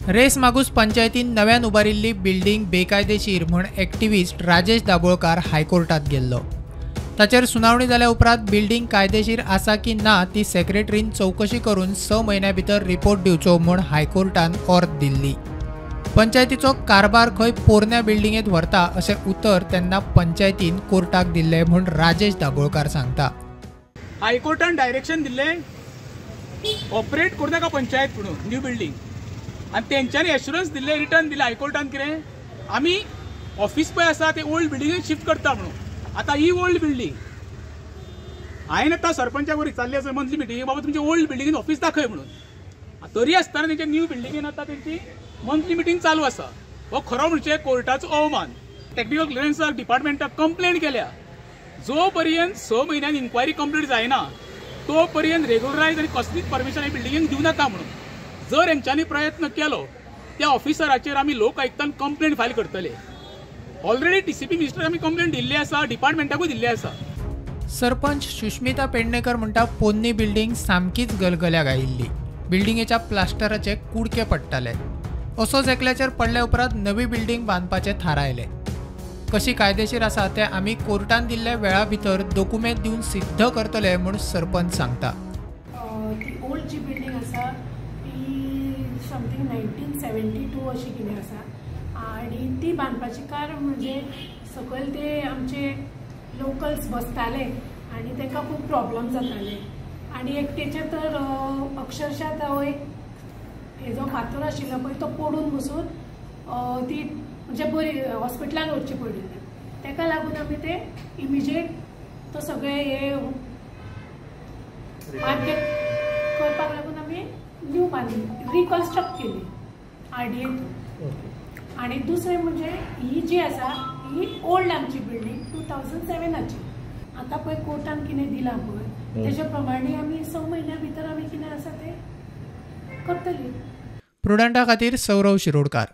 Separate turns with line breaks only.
Race Magos पंचायतीन नव्यान उबारिल्ली बिल्डिंग बेकायदेशीर म्हूण एक्टिविस्ट राजेश दाभोळकार हायकोर्टात गेल्लो. ताचेर सुनावणी जाल्या उपरांत बिल्डिंग कायदेशीर आसा की ना ती सेक्रेटरीन चवकशी करून 6 म्हयन्या भितर रिपोर्ट दिवचो म्हूण हायकोर्टान ऑर्द दिल्ली. पंचायतीचो कारभार खंय पोरण्या बिल्डिंगेत व्हरता अशें उतर तेन्ना पंचायतीन कोर्टाक दिल्लें म्हूण राजेश दाभोळकार सांगता.
हायकोर्टान डायरेक्शन दिल्लें ऑपरेट करूं नाका पंचायत म्हणून न्यू बिल्डिंग, आनी तेंच्यांनी एश्युरन्स दिल्लें, रिटर्न दिलें हायकोर्टान कितें आमी ऑफिस पळय आसा ते ओल्ड बिल्डिंगेन शिफ्ट करता म्हणून. आतां ही ओल्ड बिल्डिंग हांवें आतां सरपंचा बरोबर विचारलें आसा मंथली मिटींग, बाबा तुमचे ओल्ड बिल्डिंगेन ऑफिस दाखय म्हणून. तरी आसतना तेंच्या न्यू बिल्डिंगेन आतां तेंची मंथली मिटींग चालू आसा. हो खरो म्हणजे कोर्टाचो अवमान. टॅक्निकल क्लियरन्साक डिपार्टमेंटाक कंप्लेन केल्या, जो पर्यंत 6 म्हयन्यान इन्क्वायरी कंप्लीट जायना तो पर्यंत रेगुलरायज आनी कसलीच परमिशन ह्या बिल्डिंगेक दिवं नाका म्हणून. जर हेंच्यांनी प्रयत्न केलो त्या ऑफिसराचेर आमी लोक आयुक्तान कंप्लेन फायल करतले. ऑलरेडी TCP मिनिस्टराक आमी कंप्लेन दिल्ली आसा, डिपार्टमेंटाकूय दिल्ली आसा.
सरपंच सुष्मिता पेडणेकर म्हणटा पोन्नी बिल्डिंग सामकीच गलगल्याक आयिल्ली. बिल्डिंगेच्या प्लास्टराचे कुडके पडटाले. असोच एकल्याचेर पडल्या उपरांत नवी बिल्डिंग बांदपाचें थारायलें. कशी कायदेशीर आसा तें आमी कोर्टान दिल्ल्या वेळा भितर दोकुमेंत दिवन सिद्ध करतले म्हूण सरपंच सांगता.
ती ओल्ड जी बिल्डिंग आसा ती समथींग 1972 अशी कितें आसा, आनी ती बांदपाचें कारण म्हणजे सकयल ते आमचे लोकल्स बसताले आनी तांकां खूब प्रॉब्लम जाताले. आनी एकटेचे तर अक्षरशः तो एक हेजो फातर आशिल्लो पळय तो पडून बसून ती म्हणजे बरी हॉस्पिटलान वचची पडिल्ली. ताका लागून आमी ते इमिजिएट तो सगळे हे मार्केट करपाक लागून आमी न्यू बांदली, रिकन्स्ट्रक्ट केली RDA through. आनी दुसरें म्हणजे ही जी आसा ही ओल्ड आमची बिल्डींग 2007ची. आतां पळय कोर्टान कितें दिलां पळय तेच्या प्रमाणे आमी 6 म्हयन्या भितर आमी कितें आसा तें करतली.
प्रुडंटा खातीर सौरव शिरोडकार.